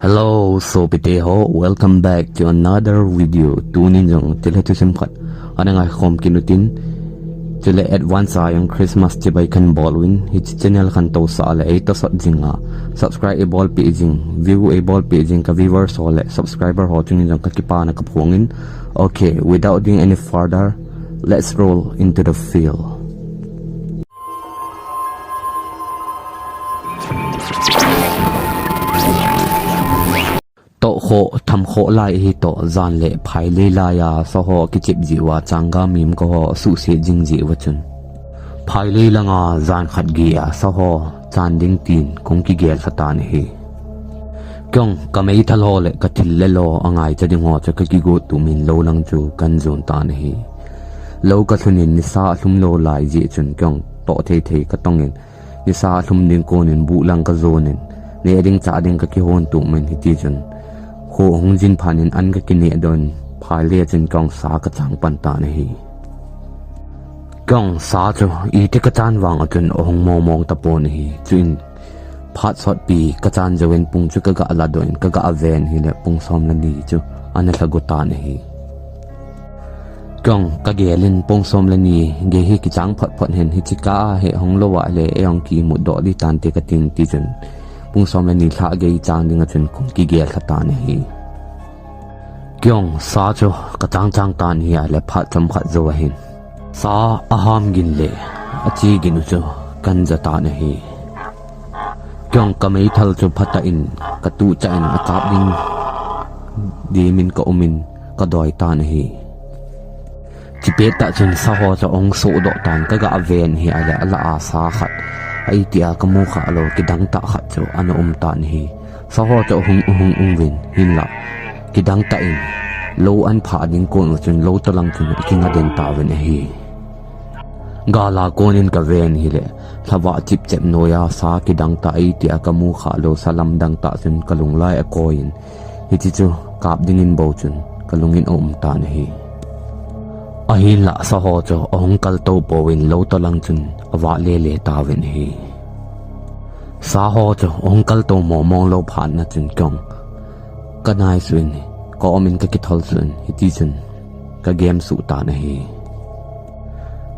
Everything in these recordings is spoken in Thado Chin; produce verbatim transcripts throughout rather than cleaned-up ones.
Hello, sopite ho, welcome back to another video. Tunin jong chule thusim khat ana ngaikhom kit utin, chule advance a jong Christmas chibai kahin bol uvin, hiche channel kahin tousah le eitosot jing a, subscribe eibolpeh jing, view eibolpeh jing ka viewers ho le subscriber ho chungin jong kakipana kaphongin. Okay, without doing any further, let's roll into the field. Tohkhoh, thamkhoh lai hitoh, jan le phailei laiya saho kichep jeh uva changa mimkho ho suhset jing jeh uva chun, phailei langa jan khat geiya saho chan ding tin kahung kigel lha tan ahi. Keiin kameithal ho le kathil le lo angaicha ding ho chu kakigot tumin lou lang chu kahin jon tan ahi. Lou kalhunin nisa alhum lou lai jeh chun keiin toh thei thei katongin, nisa alhum ding konin buh lang kajonin, neh ding chah ding kakihon tumin hitichun, kho ahung jin phatnin an kakineh doh in, phailei a chun keiin sa kachang pan tan ahi. Keiin sa chu iti kachan vang a chun ahung mong mong tapon ahi. Chuin phat sotpi kachan jouvin pung chu kaga ladoh in kaga ven ahile pung som le ni chu ana lhago tan ahi. Keiin kagelin pung som le ni gei hi kichang phot phot hen, hiche kah a hi hung lou ahile eihung kiimut doh ding tante katin, tichun pung som le ni lhah gei chang dinga chun kahung kigel lha tan ahi. Keiin sa chu kachang chang tan ahile phat chomkhat jou ahin, sa aham gin le ache gin u chu kahin ja tan ahi. Keiin kameithal chu phatah in katuh chah in akap ding dimin kaumin kadoi tan ahi. Chupet tah chun saho chu ahung sohdoh tan, kaga ven ahile alah a sa khat, aiti a kamu khalou kidang tah khat chu ana um tan ahi. Saho chu ahung, ahung um uvin, hinlah kidang tah in lou an phah ding kon u chun lou tolang chun akinga den tauvin ahi. Gal a konin kaven ahile, lhavah chipchep noiya sa kidang tah, aiti a kamu khalou sa lamdang tah chun kalung lai akoiyin, hiche chu kap dingin bou chun kalungin aum tan ahi. Ahinlah saho chu ahung kaltou pouvin lou tolang chun avah lele tauvin ahi. Saho chu ahung kaltou mong mong lou phatna chun keiin kanaisuh in, kaomin kakithol suh in, hitichun kagem suh tan ahi.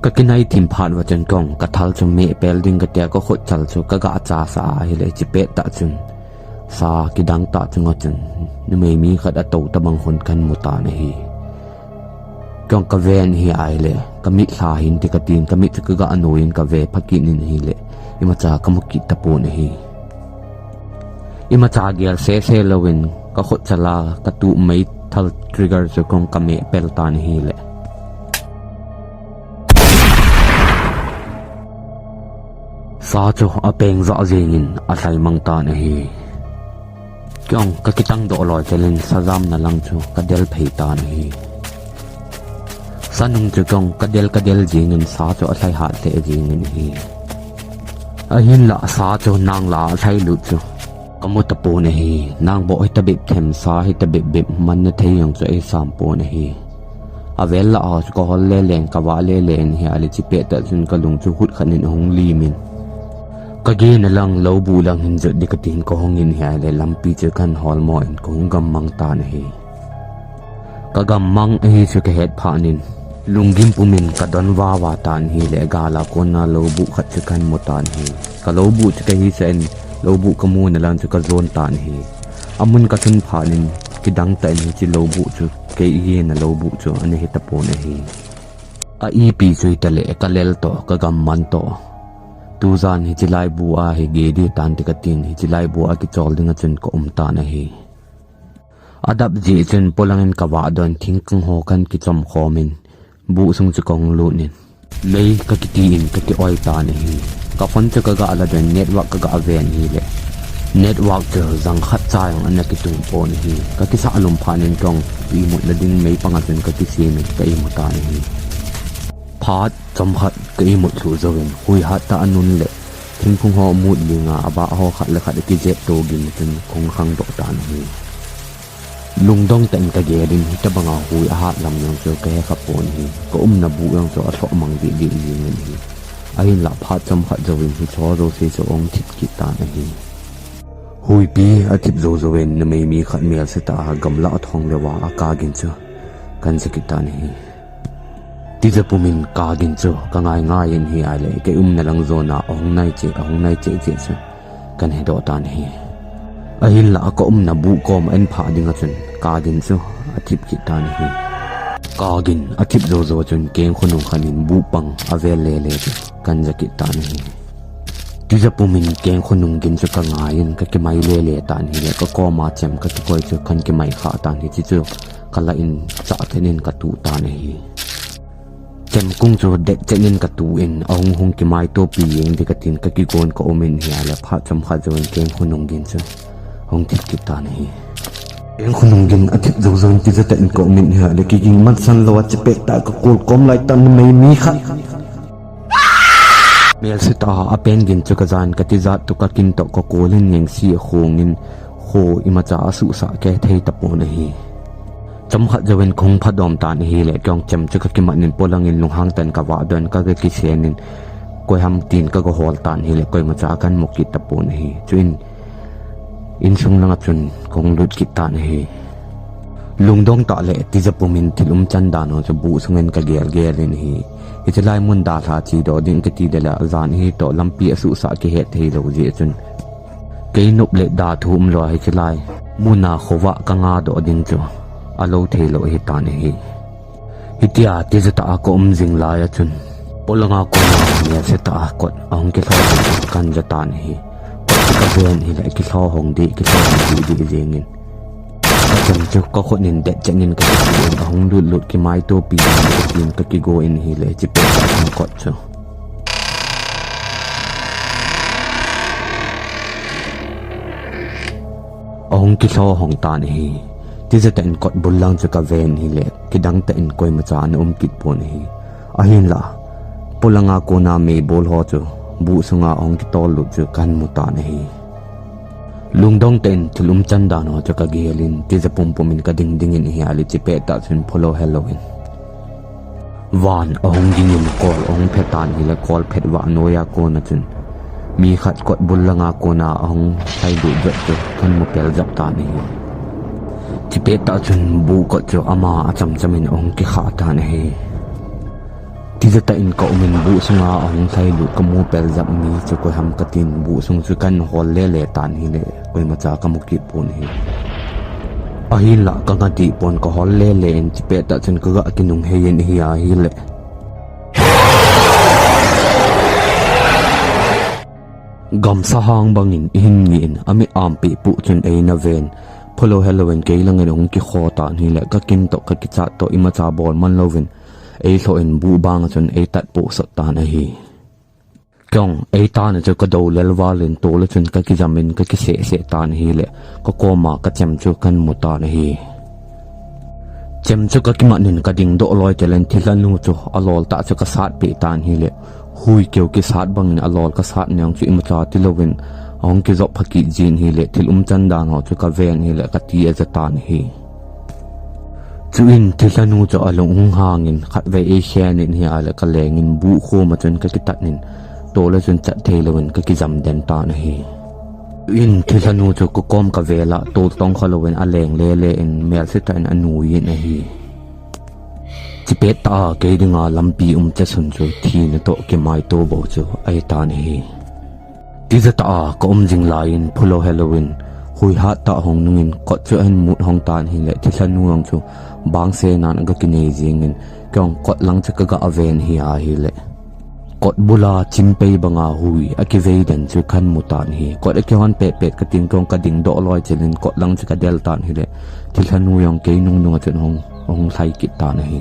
Kakinai thim phat uva chun keiin kathal chu meh pel ding katia kakhutchal chu kaga chasah ahile chupet tah chun sa kidang tah chunga chun numei mi khat atou tabang hon kahin mu tan ahi. Keiin kaven ahile, kamit lha hinte katin, kamit chu kaga noiyin kave phakit in ahile, imacha kamu kit tapon ahi. Imacha gel sese louvin kakhutchal a katuh meithal trigger chu keiin kameh pel tan ahile, sa chu apeng jah jengin alhai mang tan ahi. Keiin kakitang doh loi telin sajamna lang chu kadel phei tan ahi. Sanung chu keiin kadel kadel jengin sa chu alhai hat lheh jengin ahi. Ahinlah sa chu nang lah a alhai lut chu kamu tapon ahi. Nang boh hitabep them, sa hitabep bep manna thei jong chu eisam pon ahi. Avel lah a chu kahol lele in, kavah lele in ahile chupet tah chun kalung chu hut khat in ahung limin, kagena lang lou buh lang hin jot ding katin kahungin ahile lampi chu kahin holmo in kahung gammang tan ahi. Kagammang ahi chu kahet phatnin, lunggim pumin kadon vava tan ahile gal a kona lou buh khat chu kahin mu tan ahi. Kalou buh chu kahisah in, lou buh kamuna lang chu kajon tan ahi. Amun kalhun phatnin, kidang tah in hiche lou buh chu kei igena lou buh chu ana hi tapon ahi. A ipi chu hitale kalel toh, kagamman toh, tujan hiche laibu a hi gei ding tante katin, hiche laibu a kichol dinga chun kaum tan ahi. Adap jeh chun polangin kavah doh in thingkung ho kahin kichom khomin, buh sung chu kahung lut in, mei kakiti in kaki-oi tan ahi. Ka phone chu kaga ladoh in network kaga ven ahile, network chu jang khat cha jong ana kitung pon ahi. Kakisah lum phatnin keiin imutna ding mei panga chun kakisem in ka imu tan ahi. Phat chomkhat ka imut lhuh jouvin, huihat tah anun le thingkung ho mut linga abah ho khat le khat akijep to gin chun kahung khangdoh tan ahi. Lungdong tah in kagelin, hitabanga hui ahat lam jong chu kahe kha pon ahi. Kaumna buh jong chu alhoh mang deh deh jengin ahi. Ahinlah phat chomkhat jouvin hicheho jouse chu ahung thip kit tan ahi. Puipi athip jou jouvin numei mi khat melse tah a gamla athong leuva akagin chu kahin ja kit tan ahi. Tija pumin kagin chu kangai ngai in ahile kei umna lang jona ahung nai cheh, ahung nai cheh cheh chu kahin hedoh tan ahi. Ahinlah kaumna buh kom ahin phah ding a chun kagin chu athip kit tan ahi. Kagin athip jou jou chun keng khonung khat in buh pang avel lele chu kahin ja kit tan ahi. Tija pumin keng khonung gin chu kangai in kakimai lele tan ahile kakoma chem kakikoi chu kahin kimai kha tan ahi, chuchu kalah in chah chen in katuh tan ahi. Chemkung chu det chen in katuh in ahung hung kimaitopi jeng ding katin kakigon kaum in ahile phat chomkhat jouvin keng khonung gin chu ahung thip kit tan ahi. Keng khonung gin athip jou jouvin tija tah in kaum in ahile kiging mansan louva chipet tah a kakol kom lai tan numei mi khat melse tah a apen gin chu kajan katijat toh kakin toh kakol in jengse akhong in kho imacha asuhsah kei thei tapon ahi. Chomkhat jouvin kahung phadom tan ahile kei jong chem chu kakimat in polangin lunghang tah in kavah doh in kagakisen in koiham tin kagahol tan ahile koimacha kahin mu kit tapon ahi. Chuin insung langa chun kahung lut kit tan ahi. Lungdong tah leh tija pumin thil umchan dan ho chu buh sungin kagel gel in ahi. Hiche lai mun dalha chedoh ding kiti dela jan ahitoh lampi asuhsah kihet theilou jeh chun kei nop le da thu umlou a hiche lai muna khovah kangadoh ding chu alou theilou ahitan ahi. Hitia tija tah a kaum jing lai a chun polanga kona melse tah a kot ahung kilho jing chu kahin ja tan ahi. Kot chu kaven ahile kilho hong deh, kilho hong deh deh jengin kachem chu kakhut in det chen in kakitih in ahung lut lut kimaitopi in kakigo in ahile chipet tah in kot chu ahung kilho hong tan ahi. Tija tah in kot bul lang chu kaven ahile kidang tah in koimacha ana um kit pon ahi. Ahinlah polanga kona meibol ho chu buh sunga ahung kitol lut chu kahin mu tan ahi. Lungdong tah in thil umchan dan ho chu kagel in tija pumpum in kading ding in ahile chipet tah chun pholou helouvin van ahung ging in kol ahung phe tan ahile kol phet vah noiya kona chun mi khat kot bul langa kona ahung lhailut jep chu kahin mu peljep tan ahi. Chipet tah chun buh kot chu ama acham cham in ahung kikhah tan ahi. Tija tah in kaum in buh sunga ahung lhailut kamu peljep mi chu koiham katin buh sung chu kahin hol lele tan ahile koimacha kamu kit pon ahi. Ahinlah kanga deh pon kahol lele in chipet tah chun kaga kinunghei in ahi ahile gamsa hang bangin ahin ngeh in amit ampeh puh chun eina ven. Pholou helouvin kei langin ahung kikho tan ahile kakin toh kakichat toh imacha bol man louvin eilhoh in buh banga chun eitat poh sot tan ahi. Kei jong eitana chu kadou lel val in tola chun kakijam in kakiseh seh tan ahile kakoma kachem chu kahin mu tan ahi. Chem chu kakimat in kading doh loi chel in thilhanu chu alol tah chu kasat peh tan ahile hui keu kisat bangin alol kasat neng chu imacha tilouvin ahung kijop pha kit jin ahile thil umchan dan ho chu kaven ahile kati aja tan ahi. Chuin thilhanu chu alung hung hangin khatvei eikhen in ahile kaleng in buh khoma chun kakitat in tola chun chat theilouvin kakijam den tan ahi. Chuin thilhanu chu kakom kavel a tol tong khalouvin aleng lele in melse tah in anui in ahi. Chipet tah a kei dinga lampi umcha sun chu thina toh kimaito bou chu ahitan ahi. Tija tah a kaum jing laiyin pholou helouvin hui hat tah hung nungin kot chu ahin mut hong tan ahile thilhanu jong chu bangse nan aga kinei jingin kei jong kot lang chu kaga ven ahi ahile kot bula chimpei banga hui akivei den chu kahin mu tan ahi. Kot akihon pet pet katin kei jong kading doh loi chel in kot lang chu kadel tan ahile thilhanu jong kei nung nunga chun hung, hung lhai kit tan ahi.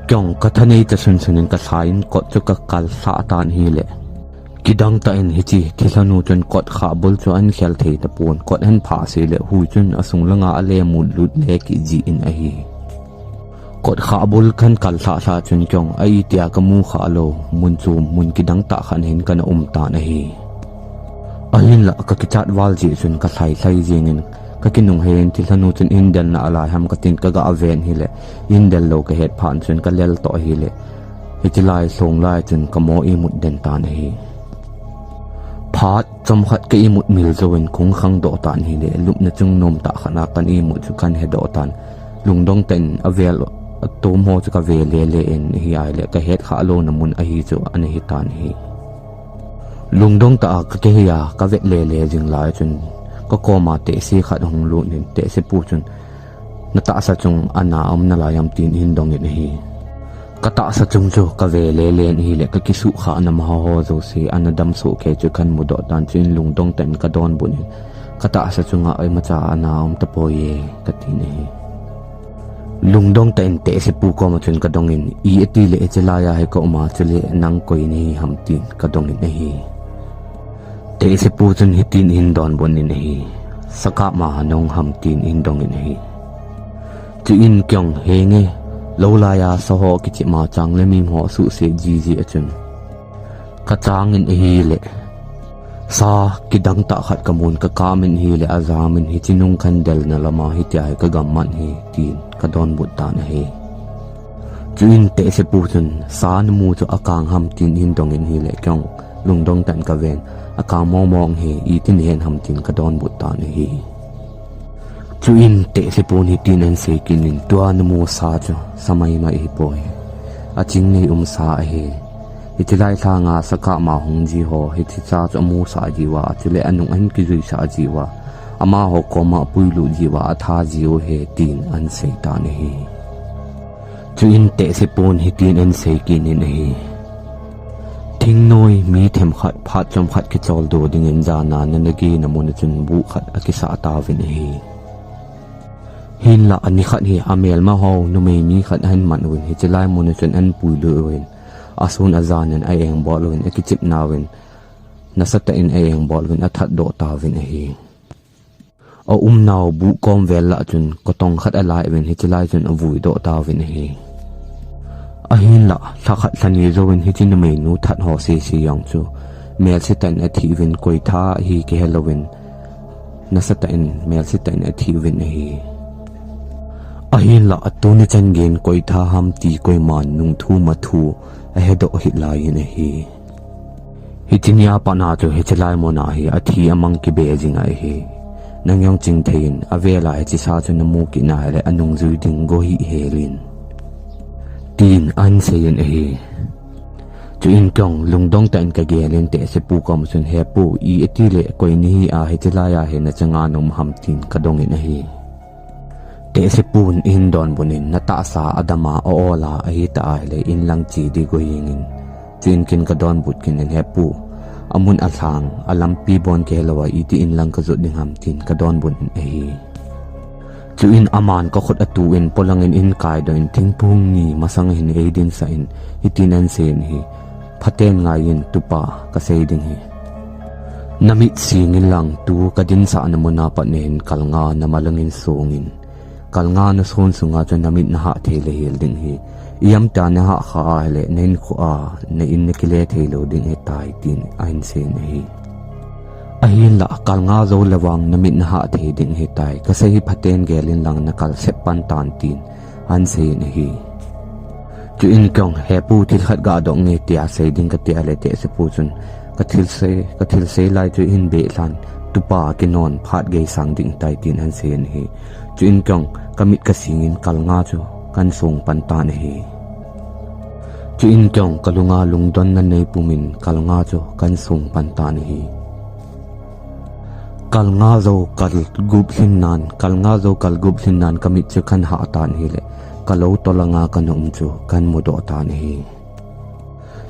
Kei jong kathanei cha sun sun in kalhai in kot chu kakal lhah tan ahile kidang tah in hiche thilhanu chun kot khah bul chu ahin khel thei tapon, kot ahin phah seh le hui chun asung langa ale mut lut le kit jin ahi. Kot khah bul kahin kal lhah lhah chun kei jong a itia kamu khah lou mun chu mun kidang tah khat hin kana um tan ahi. Ahinlah kakichat val jeh chun kalhai lhai jingin kakinunghei in thilhanu chun ahin delna alai ham katin kaga ven ahile ahin del lou kahet phat chun kalel toh ahile hiche lai lhong lai chun kamo imut den tan ahi. Phat chomkhat ka imut mil jouvin kong khangdoh tan ahile, lupna chung nom tah khat a kan imut chu kan hedoh tan. Lungdong tah in avel atom ho chu ka ve lele in ahile, ka het khah louna mun ahi chu ana hitan ahi. Lungdong tah a ka kihei a ka vet lele jing lai chun ka koma tehse khat ahung lut in, tehse pu chun, "Na tahsa chung ana um nalai am?" tin ahin dongin ahi. Ka tahsa chung chu ka ve lele in ahile, ka kisuhkhah na maho ho jouse ana damsoh kei chu kan mudoh tan, chuin lungdong tah in ka donbut in, "Ka tahsa chunga imacha ana um tapoi e," ka tin ahi. Lungdong tah in tehse pu koma chun ka dongin, "I ati le hiche laiya hi ka um a, chule nang koi nahi ham?" tin ka dongin ahi. Tehse pu chun hitin ahin donbut in ahi, "Sakap ma nahung ham?" tin ahin dongin ahi. Chuin kei jong, "Henge, lou laiya sa ho kichep ma, chang le mim ho suhset jiji a chun ka changin ahile, sa kidang tah khat ka mun, ka kamin ahile ajamin, hiche nung khan delna lama hitia hi ka gamman ahi," tin ka donbut tan ahi. Chuin tehse pu chun, "Sa namu chu akang ham?" tin ahin dongin ahile, kei jong lungdong tah in ka ven, "Akang mong mong ahi, iti nahen ham?" tin ka donbut tan ahi. Chuin tehse pun hitin ahin sei kit in, "Tua namu sa chu sa maimai ahipoi, aching nei um sa ahi. Hiche lai lhanga sakap ma hung ji ho, hiche sa chu amusah jiuva, chule anung ahin kijuisah jiuva, amaho koma apuilut jiuva atha jiu ahi," tin ahin sei tan ahi. Chuin tehse pun hitin ahin sei kit in ahi, "Thingnoi mi themkhat phat chomkhat kicholdo dingin jana nana gehna mun a chun buh khat akisah tauvin ahi. Hinlah anikhat hi amelma ho numei mi khat ahin man uvin, hiche lai mun a chun ahin puilut uvin, asun ajan in a-engbol uvin, akichep nauvin, nasatah in a-engbol uvin, athatdoh tauvin ahi. Aumnau buh kom vel lah chun kotong khat alai uvin, hiche lai chun avuidoh tauvin ahi. Ahinlah lha khat lha ni jouvin hiche numeinu that ho sese jong chu melsetah in athi uvin, koitha ahi kihelouvin, nasatah in melsetah in athi uvin ahi. Ahinlah tuni chan geiyin koitha ham ti koiman nungthu mathu ahedoh hih laiyin ahi. Hiche nia pat a chu hiche lai mun a hi athi amang kibe jing ahi. Nang jong chingthei in, avel a hiche sa chu namu kit nahile anungjui ding go hih hel in," tin ahin seiyin ahi. Chuin kei jong lungdong tah in ka gel in tehse pu koma chun, "He pu, i ati le koi nahi a, hiche laiya hi nachanga naum ham?" tin ka dongin ahi. Tehse pun ahin donbut in, "Na tahsa adama a-ol a ahitah ahile inlang che ding go hih in," chuin kei in ka donbut kit in, "He pu, amun alhang, alampi bon kihelou a iti inlang kajot ding ham?" tin ka donbut in ahi. Chuin aman ka khut atuh in, polangin ahin kaidoh in, thingphung ni masang ahin eidinsah in, hitin ahin seiyin ahi, "Phaten ngaiyin, tupa, kasei ding ahi. Namit singin lang, tu kadinsahna mun a pat nahin kalnga namalangin songin. Kalnga nason sunga chun namit nahah thei le hel ding ahi. Ijemtia nahah kha ahile nahinkho a, na in nakile thei lou ding ahitai," tin ahin seiyin ahi. "Ahinlah kalnga jou le vang namit nahah thei ding ahitai. Kasei hi phaten gel in lang nakal sep pan tan," tin ahin seiyin ahi. Chuin kei jong, "He pu, thil khat gadoh inge," tia sei ding kati ahile tehse pu chun, "Ka thilsei, ka thilsei lai chu hin be lhan, tupa, kinon phat gei sang ding tai," tin ahin seiyin ahi. Chuin kei jong kamit kasingin kalnga chu kahin song pan tan ahi. Chuin kei jong kalunga lungdonna neipum in kalnga chu kahin song pan tan ahi. Kalnga jou kalgup lhin nan, kalnga jou kalgup lhin nan kamit chu kahin hah tan ahile, kalou tolanga kana um chu kahin mudoh tan ahi.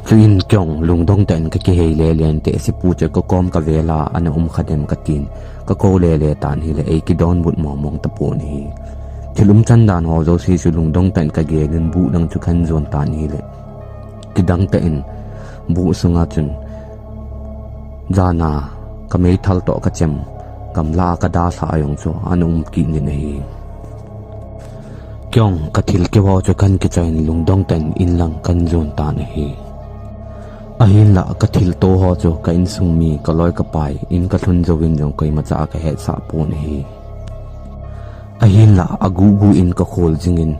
Chuin kei jong lungdong tah in ka kihei lele in, tehse pu chu ka kom ka vel a ana um kha dem katin, ka kou lele tan ahile, eikidonbut mong mong tapon ahi. Thil umchan dan ho jouse chu lungdong tah in ka gel in, buh dang chu kahin jon tan ahile, kidang tah in buh sunga chun jana ka meithal toh ka chem, gamla a ka dalhah a jong chu ana um kit in ahi. Kei jong ka thil keu ho chu kahin kichoi in lungdong tah in inlang kahin jon tan ahi. Ahinlah ka thilto ho chu ka insung mi, ka loi ka pai, in ka lhun jouvin jong koimacha ka hetsah pon ahi. Ahinlah agugu in ka khol jingin,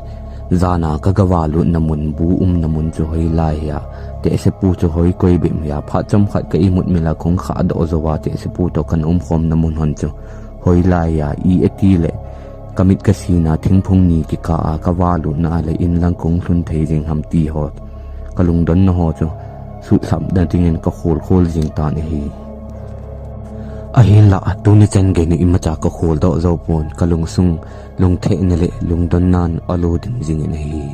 Jana ka gava lutna mun, bu umna mun chu hoilai hia, tehsepu chu hoi koi bep hia, phat chomkhat ka imut mila kong khah doh jouva tehsepu toh kana umkhomna mun hon chu hoilai hia, i eti le ka mit ka sina thingphung ni kikah a ka va lutna a le inlang kong lhun thei jing ham ti ho, ka lungdonna ho chu sutlhapna dingin ka kholkhol jing tan ahi. Ahinlah tuni chan gei ni imacha ka kholdoh jou pon, ka lungsung lungthehna le lungdonnan alo dim jingin ahi.